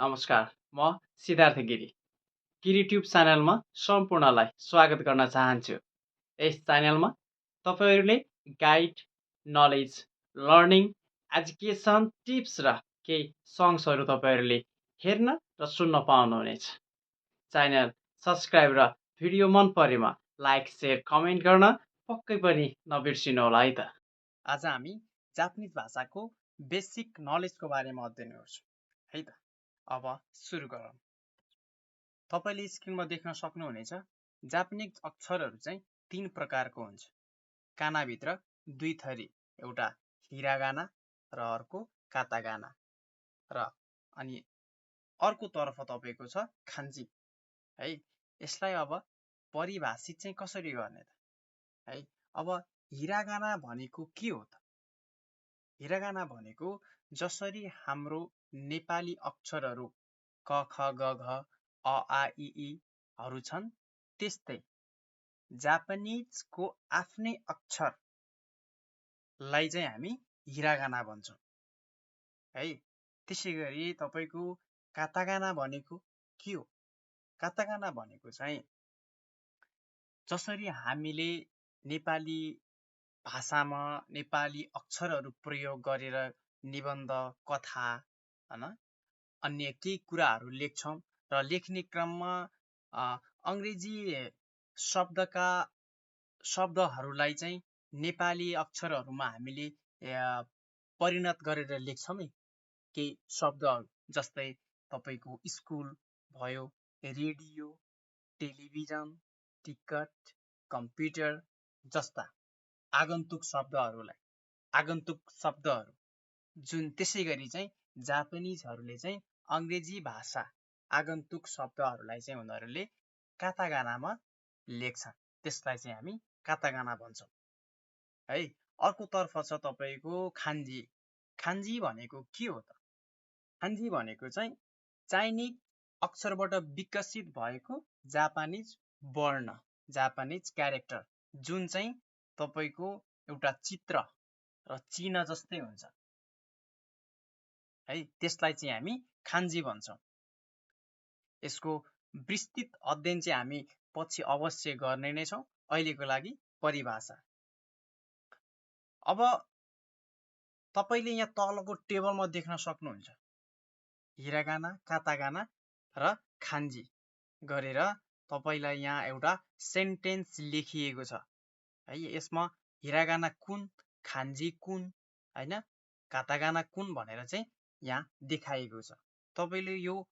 नमस्कार, म सिद्धार्थ गिरी। गिरी ट्युब च्यानलमा सम्पूर्णलाई स्वागत गर्न चाहन्छु। यस च्यानलमा तपाईँहरूले guide, knowledge, learning, education tips र केही सङ्ग्सहरू तपाईँहरूले हेर्न र सुन्न पाउनुहुनेछ। च्यानल सब्सक्राइब र भिडियो मन परेमा लाइक, सेयर, कमेन्ट गर्न पक्कै पनि नबिर्सिनुहोला है त। आज हामी जापानिज भाषाको बेसिक नलेजको बारेमा अध्ययन गर्छौँ है त। अब सुरु गरौँ। तपाईँले स्क्रिनमा देख्न सक्नुहुनेछ जापानिज अक्षरहरू चाहिँ 3 प्रकारको हुन्छ। कानाभित्र 2 थरी, एउटा हिरागाना र अर्को कातागाना र अनि अर्को तर्फ तपाईँको छ खान्जी है। यसलाई अब परिभाषित चाहिँ कसरी गर्ने त है। अब हिरागाना भनेको के हो त? हिरागाना भनेको जसरी हाम्रो नेपाली अक्षरहरू क ख ग घ अ आ इ ई हरू छन्, त्यस्तै जापानिजको आफ्नै अक्षरलाई चाहिँ हामी हिरागाना भन्छौँ है। त्यसै गरी तपाईँको कातागाना भनेको के हो? कातागाना भनेको चाहिँ जसरी हामीले नेपाली भाषामा नेपाली अक्षरहरू प्रयोग गरेर निबन्ध, कथा हैन अन्य केही कुराहरू लेख्छौँ र लेख्ने क्रममा अङ्ग्रेजी शब्दहरूलाई चाहिँ नेपाली अक्षरहरूमा हामीले परिणत गरेर लेख्छौँ नि केही शब्दहरू, जस्तै तपाईँको स्कुल भयो, रेडियो, टेलिभिजन, टिकट, कम्प्युटर जस्ता आगन्तुक शब्दहरू जुन त्यसै गरी चाहिँ जापानिजहरूले चाहिँ अङ्ग्रेजी भाषा आगन्तुक शब्दहरूलाई चाहिँ उनीहरूले कातागानामा लेख्छन्। त्यसलाई चाहिँ हामी कातागाना भन्छौँ है। अर्कोतर्फ छ तपाईँको खान्जी। खान्जी भनेको के हो त? खान्जी भनेको चाहिँ चाइनिज अक्षरबाट विकसित भएको जापानिज वर्ण, जापानिज क्यारेक्टर, जुन चाहिँ तपाईँको एउटा चित्र र चिन्ह जस्तै हुन्छ है। त्यसलाई चाहिँ हामी खान्जी भन्छौँ। यसको विस्तृत अध्ययन चाहिँ हामी पछि अवश्य गर्ने नै छौँ। अहिलेको लागि परिभाषा। अब तपाईँले यहाँ तलको टेबलमा देख्न सक्नुहुन्छ हिरागाना, कातागाना र खान्जी गरेर तपाईँलाई यहाँ एउटा सेन्टेन्स लेखिएको छ है। यसमा हिरागाना कुन, खान्जी कुन हैन, कातागाना कुन भनेर चाहिँ यहाँ देखाएको छ। तपाईँले यो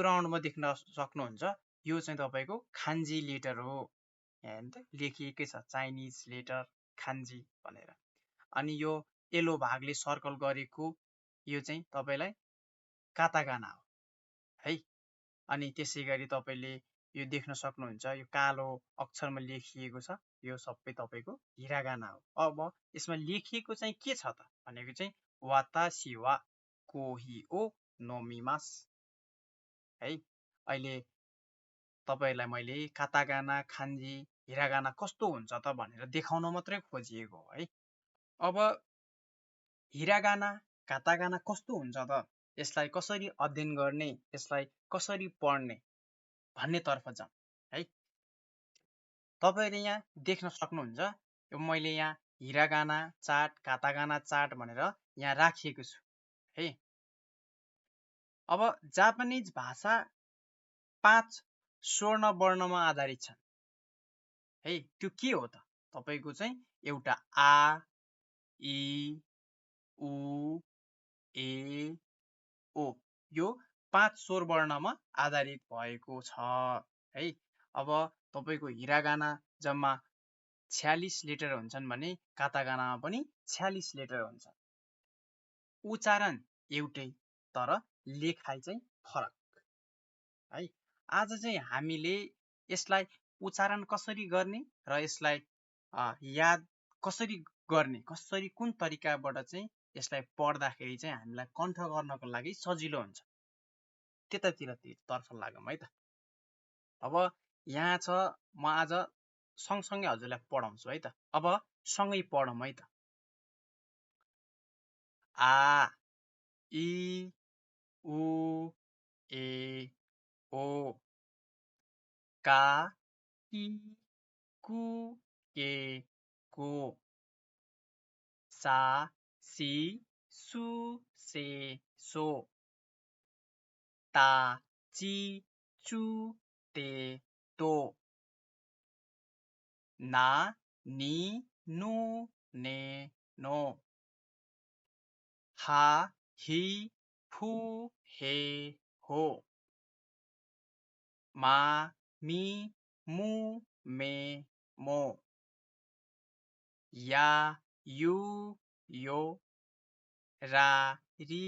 राउन्डमा देख्न सक्नुहुन्छ यो चाहिँ तपाईँको खान्जी लेटर हो। यहाँ त लेखिएकै छ चाइनिज लेटर खान्जी भनेर। अनि यो येलो भागले सर्कल गरेको यो चाहिँ तपाईँलाई कातागाना हो है। अनि त्यसै गरी तपाईँले यो देख्न सक्नुहुन्छ यो कालो अक्षरमा लेखिएको छ, यो सबै तपाईँको हिरागाना हो। अब यसमा लेखिएको चाहिँ के छ त भनेको चाहिँ वातासी वा कोही ओ नोमिमास है। अहिले तपाईँहरूलाई मैले कातागाना, खान्जी, हिरागाना कस्तो हुन्छ त भनेर देखाउन मात्रै खोजिएको हो है। अब हिरागाना, कातागाना कस्तो हुन्छ त, यसलाई कसरी अध्ययन गर्ने, यसलाई कसरी पढ्ने भन्नेतर्फ जाउँ है। तपाईँले यहाँ देख्न सक्नुहुन्छ यो मैले यहाँ हिरागाना चार्ट, कातागाना चार्ट भनेर यहाँ राखिएको छु है। अब जापानिज भाषा 5 स्वर्ण वर्णमा आधारित छन् है। त्यो के हो त? तपाईँको चाहिँ एउटा आ, इ, उ, ए, ओ, यो 5 स्वर वर्णमा आधारित भएको छ है। अब तपाईँको हिरागाना जम्मा 46 लेटर हुन्छन् भने कातागानामा पनि 46 लेटर हुन्छ। उच्चारण एउटै तर लेखाइ चाहिँ फरक है। आज चाहिँ हामीले यसलाई उच्चारण कसरी गर्ने र यसलाई याद कसरी गर्ने, कसरी कुन तरिकाबाट चाहिँ यसलाई पढ्दाखेरि चाहिँ हामीलाई कण्ठ गर्नको लागि सजिलो हुन्छ, त्यतातिरतर्फ लागौँ है त। अब यहाँ छ म आज सँगसँगै हजुरलाई पढाउँछु है त। अब सँगै पढौँ है त। आ, इ, उ, का की कु के को सा सी सु से सो ता ची चु ते तो ना नी नु ने नो हा ही फु हे हो मा मी मु मे मो या यु यो रा री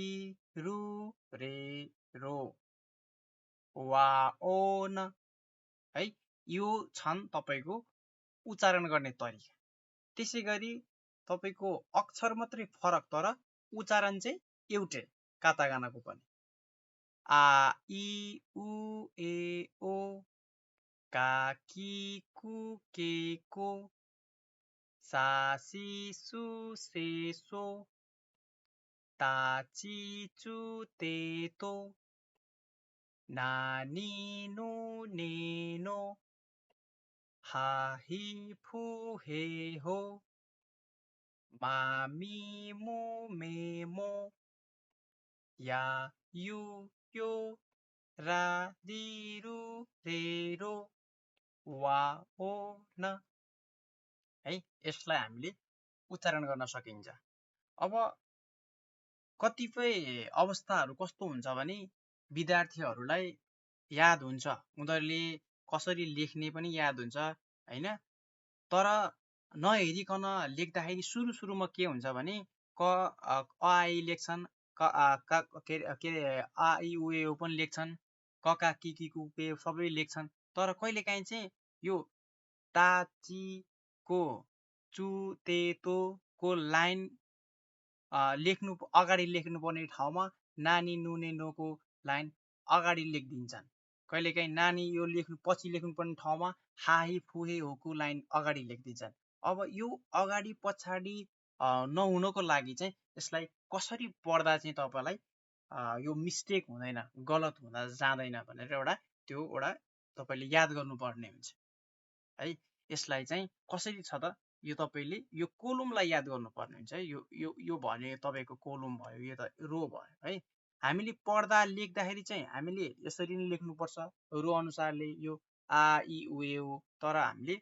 रु रे रो वा ओ न है यो छन् तपाईको उच्चारण गर्ने तरिका। त्यसै गरी तपाईको अक्षर मात्रै फरक तर उच्चारण चाहिँ एउटै कातागानाको पनि। आ इ उ ए ओ का की कु के को सा सी सु से सो ता ची चु ते तो ना नी नु ने नो हा ही फु हे हो मा मी मु मे मो या यु यो रा री रु रे रो वा ओ न है यसलाई हामीले उच्चारण गर्न सकिन्छ। अब कतिपय अवस्थाहरू कस्तो हुन्छ भने विद्यार्थीहरूलाई याद हुन्छ, उनीहरूले कसरी लेख्ने पनि याद हुन्छ हैन, तर नहेरिकन लेख्दाखेरि सुरुमा के हुन्छ भने क अ आ इ लेख्छन्, के रे आ इ उ ए ओ पनि लेख्छन्, क का कि कु के सबै लेख्छन्, तर कहिलेकाहीँ चाहिँ यो ता ची को चु ते तो को लाइन अगाडि लेख्नुपर्ने ठाउँमा नानी नुने नोको लाइन अगाडि लेखिदिन्छन्। कहिलेकाहीँ नानी यो पछि लेख्नुपर्ने ठाउँमा हाही फुहे होको लाइन अगाडि लेखिदिन्छन्। अब यो अगाडि पछाडि नहुनको लागि चाहिँ यसलाई कसरी पढ्दा चाहिँ तपाईलाई यो मिस्टेक हुँदैन, गलत हुँदा जाँदैन भनेर एउटा तपाईले याद गर्नुपर्ने हुन्छ है। यसलाई चाहिँ कसरी छ त, यो तपाईले यो कोलमलाई याद गर्नुपर्ने हुन्छ है। यो भने तपाईको कोलम भयो, यो त रो भयो है। हामीले पढ्दा लेख्दाखेरि चाहिँ हामीले यसरी नै लेख्नुपर्छ रो अनुसारले, यो आ इ उ ए ओ। तर हामीले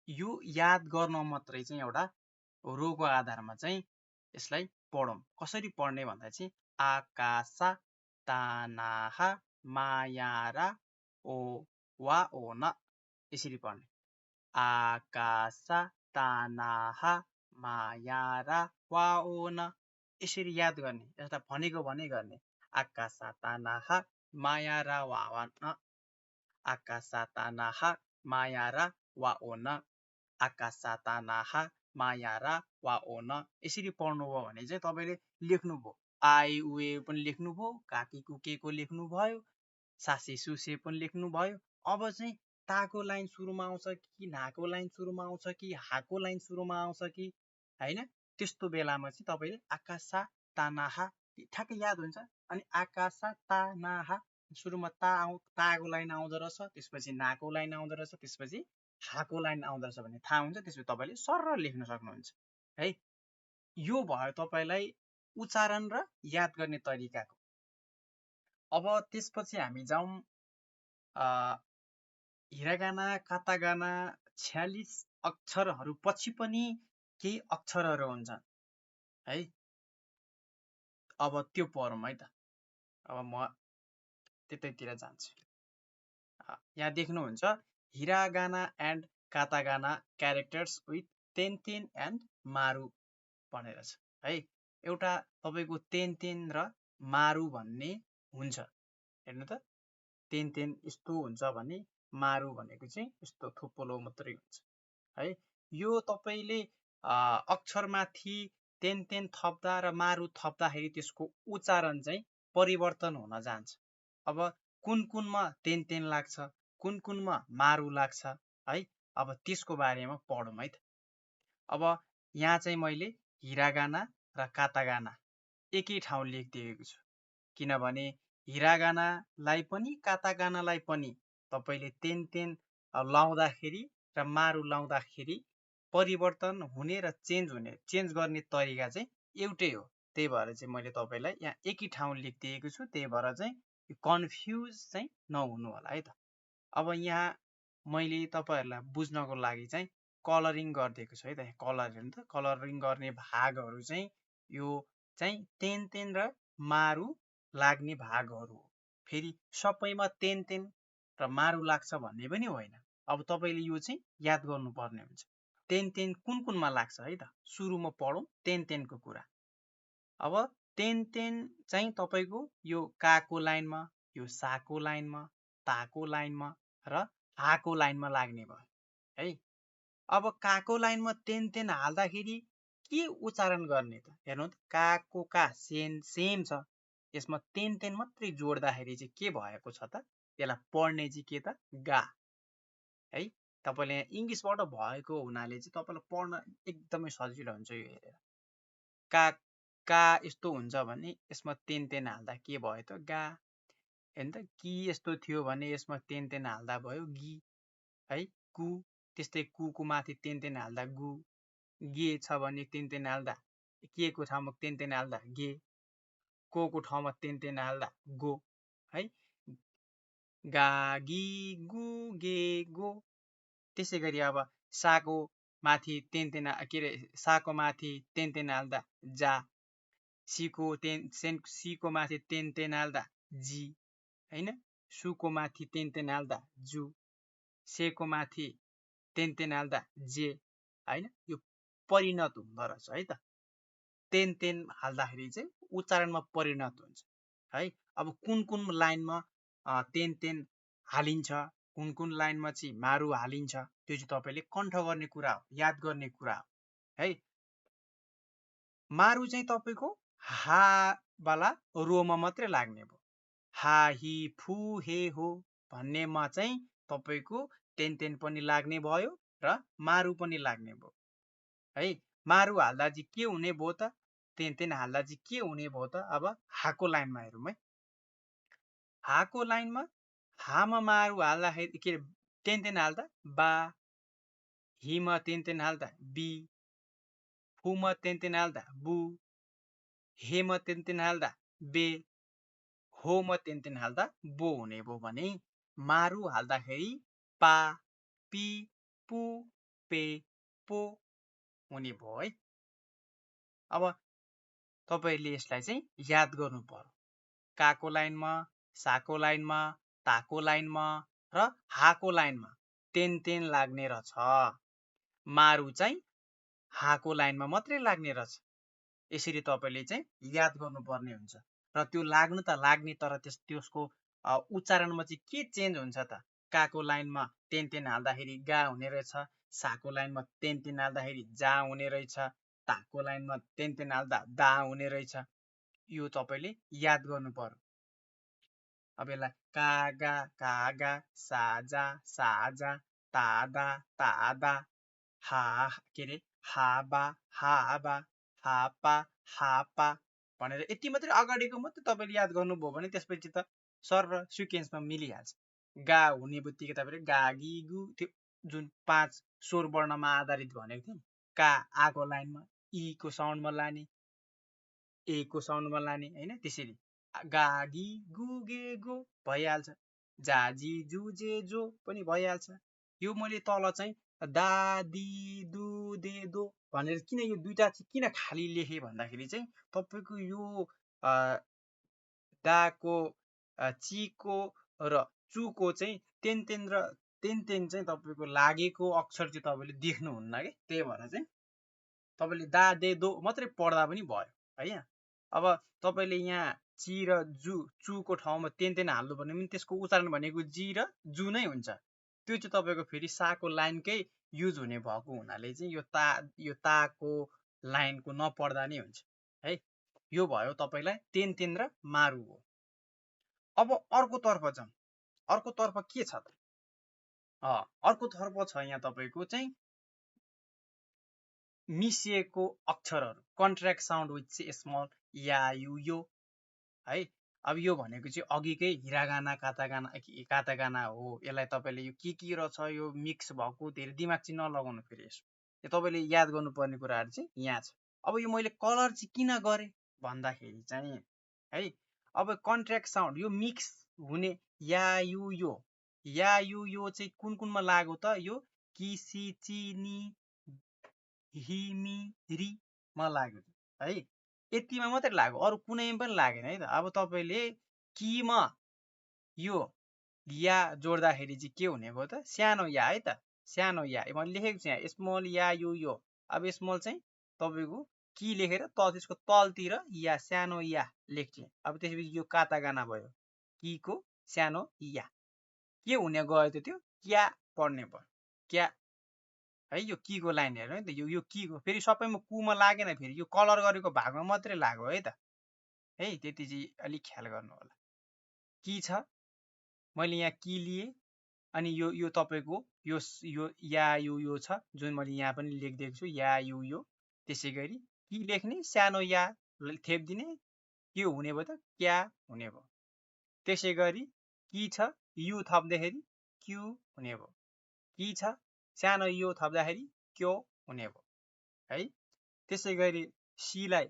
यो याद गर्न मात्रै चाहिँ एउटा रोको आधारमा चाहिँ यसलाई पढौँ। कसरी पढ्ने भन्दा चाहिँ आकाशा तानाहा मायारा ओ वा ओ न यसरी पढ्ने। आकाशा तानाहा मायारा वा ओ न यसरी याद गर्ने, यसलाई भनेको भने गर्ने। आकाशा तानाहा मायारा वा न, आकाशा तानाहा मायारा वा ओ न, आकाशा तानाहा मायारा वा ओ न यसरी पढ्नुभयो भने चाहिँ तपाईले लेख्नुभयो। आ इ उ ए पनि लेख्नुभयो, काकी कुकेको लेख्नुभयो, सासे सुसे पनि लेख्नुभयो। अब चाहिँ ताको लाइन सुरुमा आउँछ कि नाको लाइन सुरुमा आउँछ कि हाको लाइन सुरुमा आउँछ कि हैन, त्यस्तो बेलामा चाहिँ तपाईले आकाशा तानाहा ठ्याक्कै याद हुन्छ। अनि आकाशा तानाहा सुरुमा ताको लाइन आउँदो रहेछ, त्यसपछि नाको लाइन आउँदो रहेछ, त्यसपछि हाको लाइन आउँदो रहेछ भने थाहा हुन्छ। त्यसपछि तपाईले सरर लेख्न सक्नुहुन्छ है। यो भयो तपाईलाई उच्चारण र याद गर्ने तरिकाको। अब त्यसपछि हामी जाउँ हिरागाना कातागाना 46 अक्षरहरू पछि पनि केही अक्षरहरू हुन्छन् है। अब त्यो पढौँ है त। अब म त्यतैतिर जान्छु। यहाँ देख्नुहुन्छ hiragana and katakana characters with tenten and maru भनेर छ है। एउटा तपाईको तेन्तेन र मारु भन्ने हुन्छ। हेर्नु त, तेन्तेन यस्तो हुन्छ भने मारु भनेको चाहिँ यस्तो थुप्पोलो मात्रै हुन्छ है। यो तपाईले अक्षरमाथि तेन्तेन थप्दा र मारु थप्दाखेरि त्यसको उच्चारण चाहिँ परिवर्तन हुन जान्छ। अब कुनमा तेन्तेन लाग्छ, कुनमा मारु लाग्छ है। अब त्यसको बारेमा पढौँ है त। अब यहाँ चाहिँ मैले हिरागाना र कातागाना एकै ठाउँ लेखिदिएको छु, किनभने हिरागानालाई पनि कातागानालाई पनि तपाईले तेन लाउँदाखेरि र मारु लाउँदाखेरि परिवर्तन हुने र चेन्ज गर्ने तरिका चाहिँ एउटै हो। त्यही भएर चाहिँ मैले तपाईलाई यहाँ एकै ठाउँ लेखिदिएको छु। त्यही भएर चाहिँ कन्फ्युज चाहिँ नहुनु होला है त। अब यहाँ मैले तपाईहरुलाई बुझ्नको लागि चाहिँ कलरिङ गरिदिएको छु है त। कलरिङ गर्ने भागहरू चाहिँ यो चाहिँ तेन र मारु लाग्ने भागहरू हो। फेरि सबैमा तेन र मारु लाग्छ भन्ने पनि होइन। अब तपाईले यो चाहिँ याद गर्नुपर्ने हुन्छ। तेन कुनमा लाग्छ है त। सुरुमा पढौं तेनको कुरा। अब तेन चाहिँ तपाईको यो काको लाइनमा, यो साको लाइनमा, ताको लाइनमा र हाको लाइनमा लाग्ने भयो है। अब काको लाइनमा तेन हाल्दाखेरि के उच्चारण गर्ने त? हेर्नु त, काको का सेम छ। यसमा तेन मात्रै जोड्दाखेरि चाहिँ के भएको छ त? यसलाई पढ्ने चाहिँ के त? गा है। तपाईले इंग्लिशबाट भएको हुनाले चाहिँ तपाईलाई पढ्न एकदमै सजिलो हुन्छ यो हेरेर। का यस्तो हुन्छ भने यसमा तेन हाल्दा के भयो त? गा। हैन त। कि यस्तो थियो भने यसमा तेन हाल्दा भयो गी है। कु, त्यस्तै कुको माथि तेन हाल्दा गु। गे छ भने तेन हाल्दा, के को ठाउँमा तेन हाल्दा गे। को ठाउँमा तेन हाल्दा गो है। गा, गी, गु, गे, गो। त्यसै गरी अब साको माथि के रे, साको माथि तेन हाल्दा जा। सीको माथि तेन हाल्दा जी हैन। सुको माथि तेन हाल्दा जु। सेको माथि तेन हाल्दा जे हैन। यो परिणत हुँदो रहेछ है त। तेन हाल्दाखेरि चाहिँ उच्चारणमा परिणत हुन्छ है। अब कुन लाइनमा तेन हालिन्छ, कुन लाइनमा चाहिँ मारु हालिन्छ, त्यो चाहिँ तपाईले कण्ठ गर्ने कुरा हो, याद गर्ने कुरा हो है। मारु चाहिँ तपाईको हा वाला रोमा मात्रै लाग्ने भयो। हा, हि, फु, हे, हो भन्नेमा चाहिँ तपाईको तेन पनि लाग्ने भयो र मारु पनि लाग्ने भयो है। मारु हाल्दा चाहिँ के हुने भयो त? तेन हाल्दा चाहिँ के हुने भयो त? अब हाको लाइनमा हेरौँ है। हाको लाइनमा हामा मारु हाल्दाखेरि के तेन हाल्दा बा। हिमा तेन हाल्दा बी। फुमा तेन हाल्दा बु। हेमा तेन हाल्दा बे। होमा तेन हाल्दा बो हुने भयो भने मारु हाल्दाखेरि पा, पी, पु, पे, पो हुने भयो है। अब तपाईले यसलाई चाहिँ याद गर्नु पर्यो। काको लाइनमा, साको लाइनमा, ताको लाइनमा र हाको लाइनमा तेन लाग्ने रहेछ। मारु चाहिँ हाको लाइनमा मात्रै लाग्ने रहेछ। यसरी तपाईले चाहिँ याद गर्नुपर्ने हुन्छ। र त्यो लाग्नु त लाग्ने, तर त्यसको उच्चारणमा चाहिँ के चेन्ज हुन्छ त? काको लाइनमा तेन हाल्दाखेरि गा हुने रहेछ। साको लाइनमा तेन हाल्दाखेरि जा हुने रहेछ। ताको लाइनमा तेन हाल्दा दा हुने रहेछ। यो तपाईले याद गर्नु पर्यो। अब यसलाई कागा, कागा, साजा, साजा, तादा, तादा, के रे, हाबा, हाबा, हापा, हापा भनेर यति मात्रै अगाडिको मात्रै तपाईले याद गर्नुभयो भने त्यसपछि त सर र सिक्वेन्समा मिलिहाल्छ। गा हुने बित्तिकै तपाईले गा, गी, गु, त्यो जुन 5 स्वर वर्णमा आधारित भनेको थिएँ, का आको लाइनमा ई को साउन्डमा लाने, ए को साउन्डमा लाने हैन। त्यसरी गा, गी, गु, गे, गो भइहाल्छ। जा, जी, जु, जे, जो पनि भइहाल्छ। यो मैले तल चाहिँ दा, दी, दु, दे, दो भनेर किन यो दुईटा चाहिँ किन खाली लेखे भन्दाखेरि चाहिँ तपाईको यो दाको, चीको र चुको चाहिँ तेन र तेन चाहिँ तपाईको लागेको अक्षर चाहिँ तपाईले देख्नुहुन्न के। त्यही भएर चाहिँ तपाईले दा, दे, दो मात्रै पढ्दा पनि भयो है। यहाँ अब तपाईले यहाँ ची र चुको ठाउँमा तेन हाल्नु भने पनि त्यसको उच्चारण भनेको जी र जु नै हुन्छ। त्यो चाहिँ तपाईको फेरि साको लाइनकै युज हुने भएको हुनाले चाहिँ यो ताको लाइनको नपढ्दा नै हुन्छ है। यो भयो तपाईलाई तेन र मारु हो। अब अर्कोतर्फ जाउँ। अर्कोतर्फ के छ त? अर्कोतर्फ छ यहाँ तपाईको चाहिँ मिसिएको अक्षरहरू, contract sound with small yeah, you, यो है। अब यो भनेको चाहिँ अघिकै हिरागाना कातागाना हो। यसलाई तपाईँले यो के रहेछ यो मिक्स भएको धेरै दिमाग चाहिँ नलगाउनु फेरि यसो। यो तपाईँले याद गर्नुपर्ने कुराहरू चाहिँ यहाँ छ। अब यो मैले कलर चाहिँ किन गरेँ भन्दाखेरि चाहिँ है, अब कन्ट्र्याक्ट साउन्ड यो मिक्स हुने या यो चाहिँ कुनमा लाग्यो त? यो किसी चिनी हिमी रीमा लाग्यो है, यतिमा मात्रै लाग्यो, अरू कुनैमा पनि लागेन है त। अब तपाईँले किमा यो या जोड्दाखेरि चाहिँ के हुने भयो त? सानो या है त, सानो या मैले लेखेको छु यहाँ स्मल या यो। अब स्मल चाहिँ तपाईँको कि लेखेर त्यसको तलतिर या सानो या लेख्ने। अब त्यसपछि यो कातागाना भयो, किको सानो या के हुने गयो त? त्यो क्या पढ्ने भयो, क्या है। यो किको लाइन हेर्नु है त, यो किको फेरि सबैमा कुमा लागेन, फेरि यो कलर गरेको भागमा मात्रै लाग्यो है त है। त्यति चाहिँ अलिक ख्याल गर्नु होला। कि छ मैले यहाँ कि लिएँ, अनि यो तपाईँको यो या यो छ जुन मैले यहाँ पनि लेखिदिएको छु या यो। त्यसै गरी कि लेख्ने, सानो या थेपिदिने, के हुने भयो त? क्या हुने भयो। त्यसै गरी कि छ यु थप्दाखेरि क्यु हुने भयो। कि छ सानो यो थप्दाखेरि क्यो हुने भयो है। त्यसै गरी सीलाई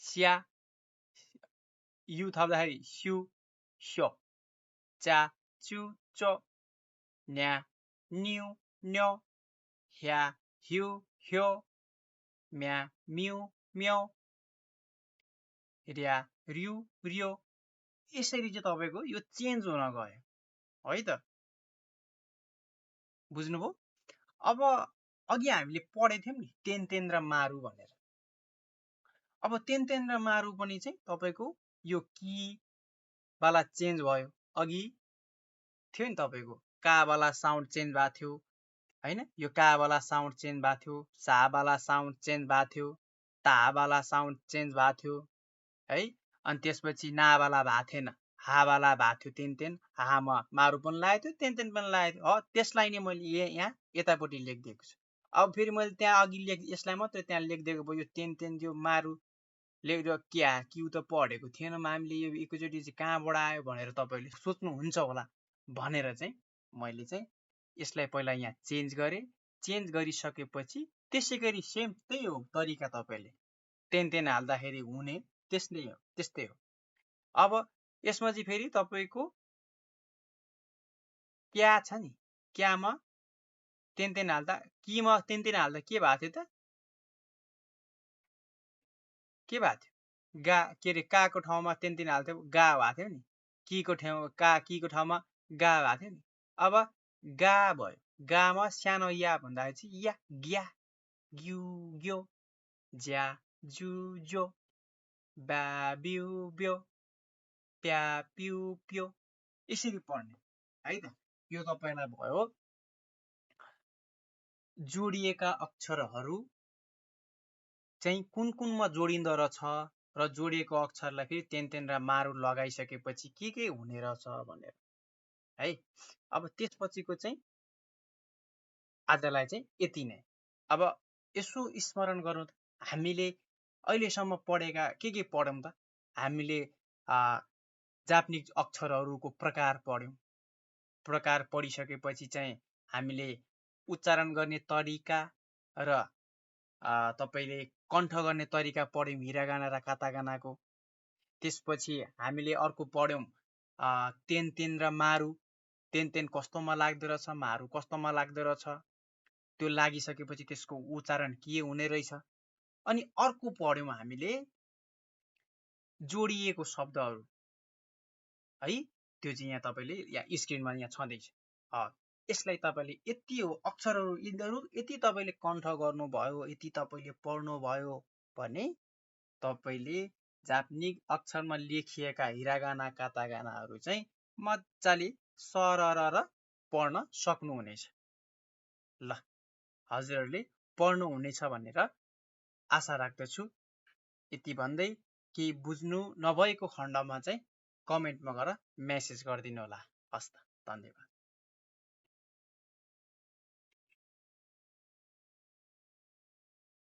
स्या, यु थप्दाखेरि स्यु स्यो, चा चु चो, न्या न्यु न्यो, ह्या ह्यु ह्यो, म्या म्यु म्यो, र्या र्यु र्यो। यसरी चाहिँ तपाईँको यो चेन्ज हुन गयो है त, बुझ्नुभयो? अब अघि हामीले पढेको थियौँ नि तेन र मारु भनेर। अब तेन र मारु पनि चाहिँ तपाईँको यो कि वाला चेन्ज भयो। अघि थियो नि तपाईँको का वाला साउन्ड चेन्ज भएको थियो हैन, यो का वाला साउन्ड चेन्ज भएको थियो, सा वाला साउन्ड चेन्ज भएको थियो, ता वाला साउन्ड चेन्ज भएको थियो है। अनि त्यसपछि ना वाला भएको थिएन, हा वाला भएको थियो तेन, हामा मारु पनि लागेको थियो, तेन पनि लागेको थियो। त्यसलाई नै मैले यहाँ यतापट्टि लेखिदिएको छु। अब फेरि मैले त्यहाँ अघि यसलाई मात्रै त्यहाँ लेखिदिएको भयो, यो तेन यो मारु लेखेर क्या क्यु त पढेको थिएनौँ हामीले, यो एकैचोटि चाहिँ कहाँबाट आयो भनेर तपाईँले सोच्नुहुन्छ होला भनेर चाहिँ मैले चाहिँ यसलाई पहिला यहाँ चेन्ज गरेँ। चेन्ज गरिसकेपछि त्यसै गरी सेम त्यही हो तरिका, तपाईँले तेन हाल्दाखेरि हुने त्यस्तै हो। अब यसमा चाहिँ फेरि तपाईँको क्या छ नि, क्यामा तेन हाल्दा, किमा तेन हाल्दा के भएको थियो त? के भएको थियो? गा के अरे काको ठाउँमा तेन हाल्थ्यो, गा भएको थियो नि। किको ठाउँमा गा भएको थियो नि। अब गा भयो, गामा सानो या भन्दाखेरि चाहिँ या ग्या ग्यु ग्यो, ज्या जु जो, ब्या बिउ ब्यो, प्या पिउ प्यो। यसरी पढ्ने है त। यो तपाईँलाई भयो जोडिएका अक्षरहरू चाहिँ कुनमा जोडिँदो रहेछ र जोडिएको अक्षरलाई फेरि तेन र मारु लगाइसकेपछि के हुने रहेछ भनेर है। अब त्यसपछिको चाहिँ आजलाई चाहिँ यति नै। अब यसो स्मरण गरौँ त, हामीले अहिलेसम्म पढेका के पढौँ त? हामीले जापानिज अक्षरहरूको प्रकार पढ्यौँ। प्रकार पढिसकेपछि चाहिँ हामीले उच्चारण गर्ने तरिका र तपाईँले कण्ठ गर्ने तरिका पढ्यौँ हिरागाना र कातागानाको। त्यसपछि हामीले अर्को पढ्यौँ तेन र मारु, तेन कस्तोमा लाग्दो रहेछ, मारु कस्तोमा लाग्दो रहेछ। त्यो लागिसकेपछि त्यसको उच्चारण के हुने रहेछ। अनि अर्को पढ्यौँ हामीले जोडिएको शब्दहरू है। त्यो चाहिँ यहाँ तपाईँले यहाँ स्क्रिनमा यहाँ छँदैछ। यसलाई तपाईँले यति हो अक्षरहरू, यिनीहरू यति तपाईँले कण्ठ गर्नुभयो, यति तपाईँले पढ्नुभयो भने तपाईँले जापानिज अक्षरमा लेखिएका हिरागाना कातागानाहरू चाहिँ मजाले सरर पढ्न सक्नुहुनेछ। ल, हजुरहरूले पढ्नुहुनेछ भनेर आशा राख्दछु। यति भन्दै केही बुझ्नु नभएको खण्डमा चाहिँ कमेन्टमा गएर मेसेज गरिदिनु होला। हस् त, धन्यवाद।